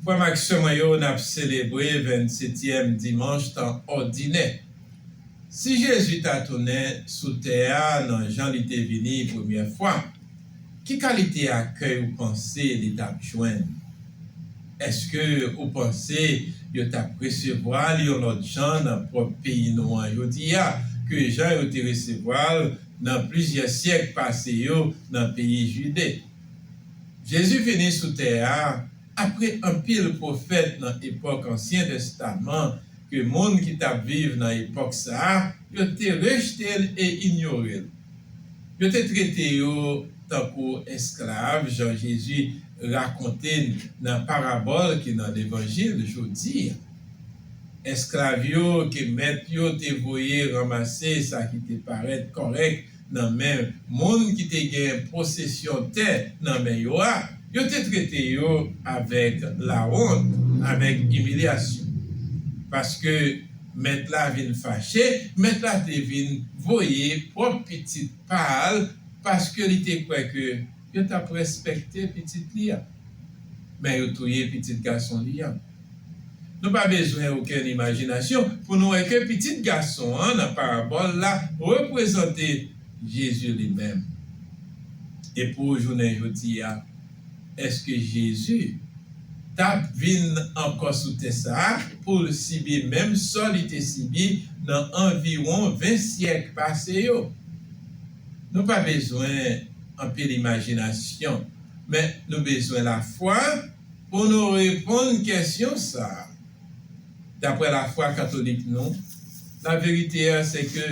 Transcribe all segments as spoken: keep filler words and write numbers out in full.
Frè m ak sè mwen yo, n ap selebre vennsetyèm dimanch tan òdinè. Si Jezi ta tounen sou tè a nan jan li te vini premyè fwa, ki kalite akèy ou panse li t ap jwenn? Èske ou panse yo t ap resevwa l yon lòt jan nan pwòp peyi nou an jodi a ke jan yo te resevwa l nan plizyè syèk pase yo nan peyi Jide? Jezi vini sou tè a apre anpil pwofèt nan epòk Ansyen Testaman ke moun ki t ap viv nan epòk sa a, yo te rejte l e inyore l. Yo te trete yo tankou esklav, jan Jezi rakonte n nan parabòl ki nan Levanjil jodi a. Esklav yo ke mèt yo te voye ranmase sa ki te parèt kòrèk nan men moun ki te gen posesyon tè nan men yo a, yo te trete yo avèk lawont, avèk imilyasyon. Paske mèt la vin fache, mèt la te vin voye pwòp pitit pa l, paske li te kwè ke yo t ap respekte pitit li a. Men yo touye pitit gason li a. Nou pa bezwen okenn imajinasyon pou nou wè ke pitit gason an nan parabòl la reprezante Jezi li menm. E pou jounen jodi a, èske Jezi t ap vin ankò sou tè sa a pou l sibi menm sò li te sibi nan anviwon ven syèk pase yo? Nou pa bezwen anpil imajinasyon, men nou bezwen lafwa pou nou reponn kesyon sa a. Daprè lafwa katolik nou, laverite a se ke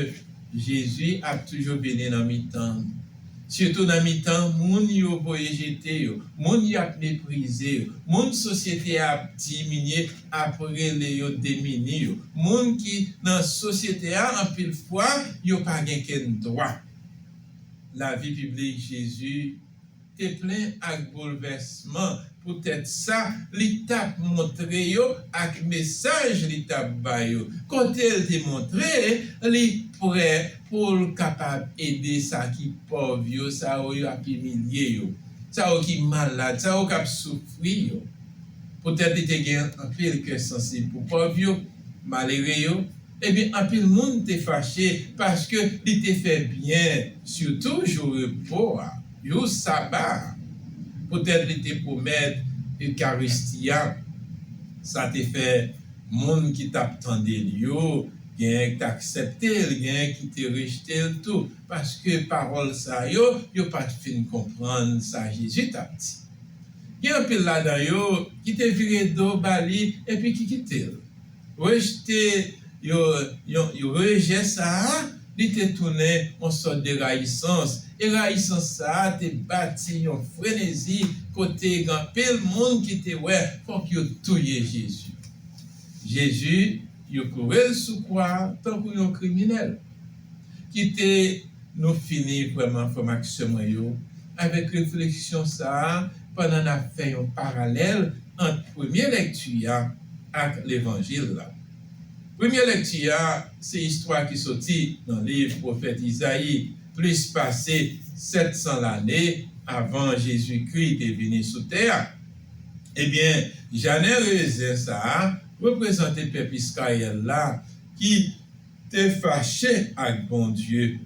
Jezi ap toujou vini nan mitan nou, sitou nan mitan moun yo voye jete yo, moun y ap meprize yo, moun sosyete a ap diminye, ap rele yo demini yo, moun ki nan sosyete a anpil fwa yo pa gen kenn dwa. Lavi piblik Jezi te plen ak boulvèsman. Poutèt sa, li t ap montre yo ak mesaj li t ap ba yo, kote l te montre li prè pou l kapab ede sa ki pòv yo, sa yo y ap imilye yo, sa yo ki malad, sa yo k ap soufri yo. Poutèt li te gen anpil kè sansib pou pòv yo, malere yo, ebyen, anpil moun te fache paske li te fè byen, sitou jou repo a, jou saba a. Poutèt li te pwomèt Ekaristi a, sa te fè moun ki t ap tande l yo, genyen ki t aksepte l, genyen ki te rejte l tou, paske pawòl sa yo, yo pa t fin konprann sa Jezi t ap di. Gen anpil ladan yo ki te vire do ba li epi ki kite l. Rejte yo, yo, yo rejè sa a, li te tounen yon sòt de rayisans. E rayisans sa a te bati yon frenezi kote gen anpil moun ki te wè fòk yo touye Jezi. Jezi, yo kloure l sou kwa a tankou yon kriminèl. Kite nou fini vrèman, frè m ak sè mwen yo, avèk refleksyon sa a pandan n ap fè yon paralèl ant premye lèkti a ak Levanjil la. Premye lèkti a se istwa ki soti nan liv pwofèt Izayi, plis pase sèt san lane avan Jezikri te vini sou tè a. Ebyen, jaden rezen sa a reprezante pèp Izrayèl la ki te fache ak Bondye.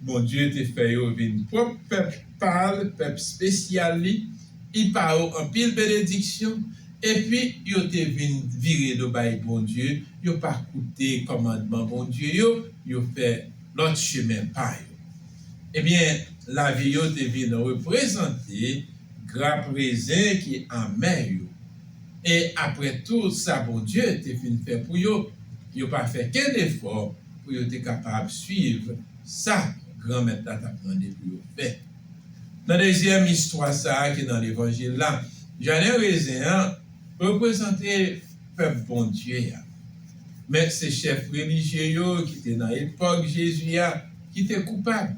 Bondye te fè yo vin pwòp pèp pa l, pèp espesyal li. Li ba yo anpil benediksyon, epi yo te vin vire do bay Bondye. Yo pa koute kòmandman Bondye yo, yo fè lòt chemen pa yo. Ebyen, lavi yo te vin reprezante grap rezen ki amè yo. E apre tout sa Bondye te fin fè pou yo, yo pa fè kenn efò pou yo te kapab swiv sa Granmèt la t ap mande pou yo fè. Nan dezyèm istwa sa a ki nan Levanjil la, jaden rezen an reprezante pèp Bondye a. Men se chèf relijye yo ki te nan epòk Jezi a ki te koupab.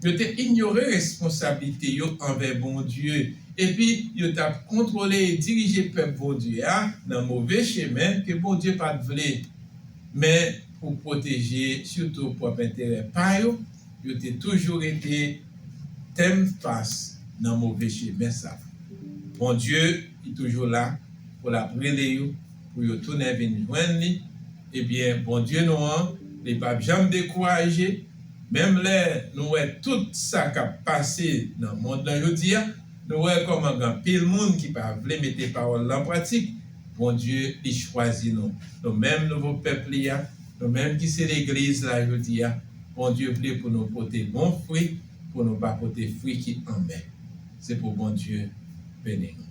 Yo te inyore responsablite yo anvè Bondye, epi yo t ap kontwole e dirije pèp Bondye a nan move chemen ke Bondye pa t vle. Men, pou pwoteje sitou pwòp enterè pa yo, yo te toujou rete tennfas nan move chemen sa a. Bondye, li toujou la pou l ap rele yo, pou yo tounen vin jwenn li. Ebyen, Bondye nou an, li p ap janm dekouraje. Menm lè nou wè tout sa k ap pase nan mond lan jodi a, nou wè kòman gen anpil moun ki pa vle mete pawòl lan pratik. Bondye, li chwazi nou. Nou menm nouvo pèp li a, nou menm ki se legliz la jodi a, Bondye vle pou nou pote bon fwi, pou nou pa pote fwi ki anmè. Se pou Bondye beni nou.